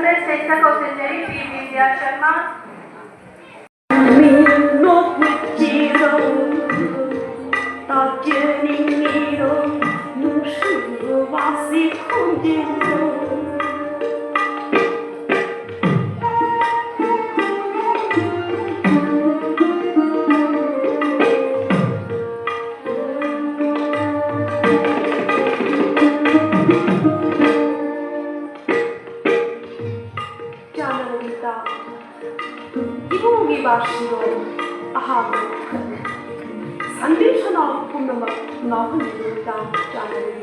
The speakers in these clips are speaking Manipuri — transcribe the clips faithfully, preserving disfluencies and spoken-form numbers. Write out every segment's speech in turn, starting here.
Stage ꯇ ꯀꯧꯁꯤꯟꯖꯔꯤ ꯄꯤ ꯕꯤꯖ꯭ꯌꯥ ꯁꯔꯃ꯫ ꯆꯥꯟꯅꯕꯒꯤ ꯇꯥꯡ꯫ ꯏꯕꯨꯡꯒꯤ ꯕꯥꯁꯤꯔꯣꯜ ꯑꯍꯥꯟꯕ ꯈꯨꯈꯠꯅ꯫ ꯁꯟꯗꯦ ꯁꯅꯥ ꯄꯨꯝꯅꯃꯛ ꯉꯥꯎꯍꯟꯕꯤꯗꯨꯅ ꯇꯥꯡ ꯆꯥꯟꯅꯕꯒꯤ꯫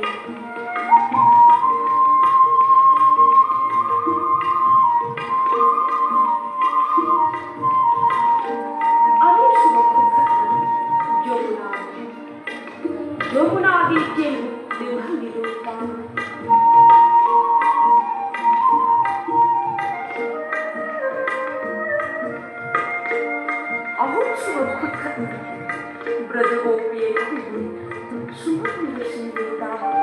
ꯑꯅꯤꯁꯨꯕ ꯈꯨꯈꯠꯅ ꯌꯃꯨꯅꯥ꯫ ꯌꯃꯨꯅꯥꯒꯤ ꯏꯆꯦꯜꯕꯨ ꯂꯦꯡꯍꯟꯕꯤꯗꯨꯅ ꯇꯥꯡ꯫ ꯑꯍꯨꯝꯁꯨꯕ ꯈꯨꯠꯈꯠꯅ ꯕ꯭ꯔꯖꯒꯣꯄꯤ ꯑꯩꯈꯣꯏꯕꯨ ꯁꯨꯝꯍꯠꯄꯤꯕ ꯁꯤꯡꯗꯦ ꯇꯥꯡ꯫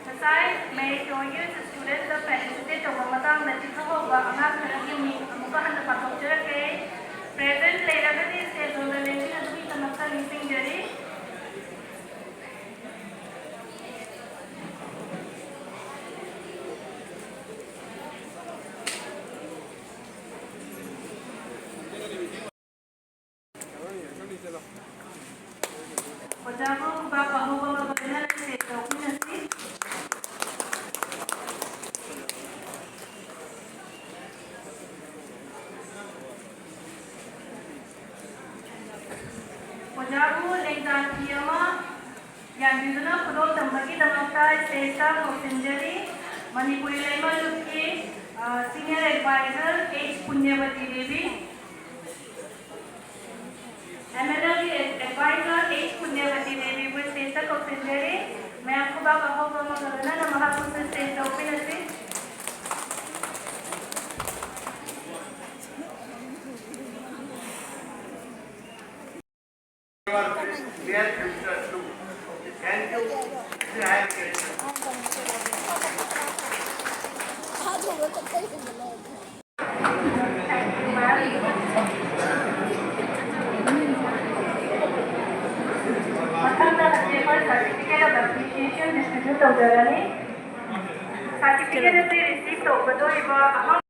ꯉꯁꯥꯏ ꯃꯦꯔꯤꯠ ꯑꯣꯏꯒꯦ ꯁ꯭ꯇꯨꯗꯦꯟꯠꯇ ꯐꯦꯂꯤꯁꯤꯇꯦꯠ ꯇꯧꯕ ꯃꯇꯥꯡꯗ ꯆꯤꯊꯍꯧꯕ ꯑꯉꯥꯡ ꯈꯔꯒꯤ ꯃꯤꯡ ꯑꯃꯨꯛꯀ ꯍꯟꯅ ꯄꯥꯊꯣꯛꯆꯔꯛꯀꯦ꯫ ꯄ꯭ꯔꯦꯖꯦꯟꯠ ꯂꯩꯔꯒꯗꯤ ꯁ꯭ꯇꯦꯖ ꯍꯣꯜꯗ ꯂꯦꯡꯕꯤꯅꯕꯒꯤꯗꯃꯛꯇ ꯅꯤꯡꯁꯤꯡꯖꯔꯤ꯫ ꯑꯣꯖꯥꯕꯨ ꯈꯨꯕꯥꯛ ꯑꯍꯧꯕ ꯑꯃꯒ ꯂꯣꯏꯅꯅ ꯁꯦꯠ ꯇꯧꯕꯤꯔꯁꯤ꯫ ꯑꯣꯖꯥꯕꯨ ꯂꯦꯡꯖꯥꯟ ꯐꯤ ꯑꯃ ꯌꯥꯟꯕꯤꯗꯨꯅ ꯈꯨꯗꯣꯜ ꯇꯝꯕꯒꯤꯗꯃꯛꯇ ꯁ꯭ꯇꯦꯖꯇ ꯀꯧꯁꯤꯟꯖꯔꯤ꯫ ꯃꯅꯤꯄꯨꯔꯤ ꯂꯩꯃ ꯂꯨꯞꯀꯤ, ꯑ, senior advisor H Punyabati Devi. M N ꯑꯦꯜꯒꯤ ꯑꯦꯗꯚꯥꯏꯖꯔ ꯑꯩꯆ ꯄꯨꯅ꯭ꯌꯕꯇꯤ ꯗꯦꯕꯤꯕꯨ ꯁ꯭ꯇꯦꯖꯇ ꯀꯧꯁꯤꯟꯖꯔꯤ꯫ ꯃꯌꯥꯝ ꯈꯨꯕꯥꯛ ꯑꯍꯧꯕ ꯑꯃꯒ ꯂꯣꯏꯅꯅ ꯃꯍꯥꯛꯄꯨꯁꯨ ꯁ꯭ꯇꯦꯖꯇ ꯑꯣꯛꯄꯤꯔꯁꯤ꯫ ꯃꯊꯪꯗ ꯍꯧꯖꯤꯛ ꯑꯩꯈꯣꯏ certificate of appreciation distribute ꯇꯧꯖꯔꯅꯤ꯫ Certificate ꯑꯁꯤ receive ꯇꯧꯒꯗꯧꯔꯤꯕ ꯑꯍꯥꯟꯕ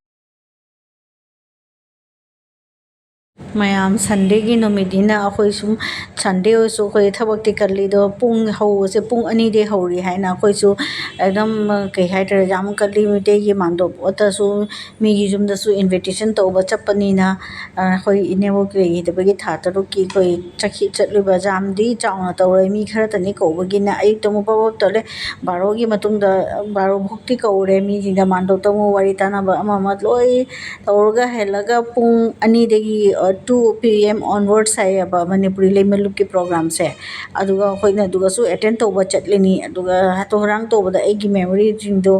ꯃꯌꯥꯝ, Sundayꯒꯤ ꯅꯨꯃꯤꯠꯅꯤꯅ ꯑꯩꯈꯣꯏ ꯁꯨꯝ, Sunday ꯑꯣꯏꯔꯁꯨ ꯑꯩꯈꯣꯏ ꯊꯕꯛꯇꯤ ꯀꯜꯂꯤꯗꯣ, ꯄꯨꯡ ꯍꯧꯕꯁꯦ ꯄꯨꯡ ꯑꯅꯤꯗꯩ ꯍꯧꯔꯤ ꯍꯥꯏꯅ ꯑꯩꯈꯣꯏꯁꯨ ꯑꯦꯛꯗꯝ, ꯀꯩ ꯍꯥꯏꯇꯥꯔꯦ, ꯌꯥꯝ ꯀꯜꯂꯤ꯫ ꯃꯩꯇꯩꯒꯤ ꯃꯥꯟꯗꯣꯞ ꯑꯣꯠꯇꯁꯨ ꯃꯤꯒꯤ ꯌꯨꯝꯗꯁꯨ invitation ꯇꯧꯕ ꯆꯠꯄꯅꯤꯅ, ꯑ, ꯑꯩꯈꯣꯏ ꯏꯅꯦꯕꯣꯛ ꯂꯩꯈꯤꯗꯕꯒꯤ ꯊꯥ ꯇꯔꯨꯛꯀꯤ ꯑꯩꯈꯣꯏ ꯆꯠꯈꯤ-, ꯆꯠꯂꯤꯕ ꯌꯥꯝꯗꯤ ꯆꯥꯎꯅ ꯇꯧꯔꯣꯏ, ꯃꯤ ꯈꯔꯇꯅꯤ ꯀꯧꯕꯒꯤꯅ꯫ ꯑꯌꯨꯛꯇ ꯑꯃꯨꯛ ꯄꯞ ꯄꯞ ꯇꯧꯔꯦ, ꯕꯥꯔꯣꯒꯤ ꯃꯇꯨꯡꯗ, ꯕꯥꯔꯣ ꯐꯥꯎꯇꯤ ꯀꯧꯔꯦ, ꯃꯤꯁꯤꯡꯗ ꯃꯥꯟꯗꯣꯞꯇ ꯑꯃꯨꯛ ꯋꯥꯔꯤ ꯇꯥꯟꯅꯕ ꯑꯃ ꯑꯃ ꯂꯣꯏ ꯇꯧꯔꯒ ꯍꯜꯂꯒ ꯄꯨꯡ ꯑꯅꯤꯗꯒꯤ, ꯑ, two P M onwards ꯍꯥꯏꯌꯦꯕ ꯃꯅꯤꯄꯨꯔꯤ ꯂꯩꯃꯂꯨꯞꯀꯤ programꯁꯦ꯫ ꯑꯗꯨꯒ ꯑꯩꯈꯣꯏꯅ ꯑꯗꯨꯒꯁꯨ attend ꯇꯧꯕ ꯆꯠꯂꯤꯅꯤ꯫ ꯑꯗꯨꯒ ꯍꯥꯊꯨ ꯍꯨꯔꯥꯡ ꯇꯧꯕꯗ ꯑꯩꯒꯤ memoryꯁꯤꯡꯗꯣ,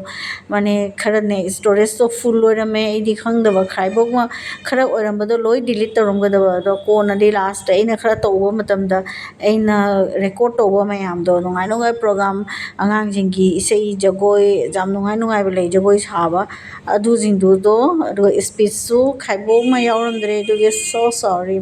ꯃꯥꯅꯦ, ꯈꯔꯅꯦ, storageꯇꯣ full ꯑꯣꯏꯔꯝꯃꯦ꯫ ꯑꯩꯗꯤ ꯈꯪꯗꯕ, ꯈꯥꯏꯕꯣꯛꯃ ꯈꯔ ꯑꯣꯏꯔꯝꯕꯗꯣ ꯂꯣꯏ delete ꯇꯧꯔꯝꯒꯗꯕ꯫ ꯑꯗꯣ ꯀꯣꯟꯅꯗꯤ lastꯇ ꯑꯩꯅ ꯈꯔ ꯇꯧꯕ ꯃꯇꯝꯗ, ꯑꯩꯅ record ꯇꯧꯕ ꯃꯌꯥꯝꯗꯣ, ꯅꯨꯡꯉꯥꯏ ꯅꯨꯡꯉꯥꯏ program, ꯑꯉꯥꯡꯁꯤꯡꯒꯤ ꯏꯁꯩ ꯖꯒꯣꯏ, ꯌꯥꯝ ꯅꯨꯡꯉꯥꯏ ꯅꯨꯡꯉꯥꯏꯕ ꯂꯩ, ꯖꯒꯣꯏ ꯁꯥꯕ, ꯑꯗꯨꯁꯤꯡꯗꯨꯗꯣ, ꯑꯗꯨꯒ speechꯁꯨ ꯈꯥꯏꯕꯣꯛꯃ ꯌꯥꯎꯔꯝꯗ꯭ꯔꯦ꯫ ꯑꯗꯨꯒꯤ so sorry꯫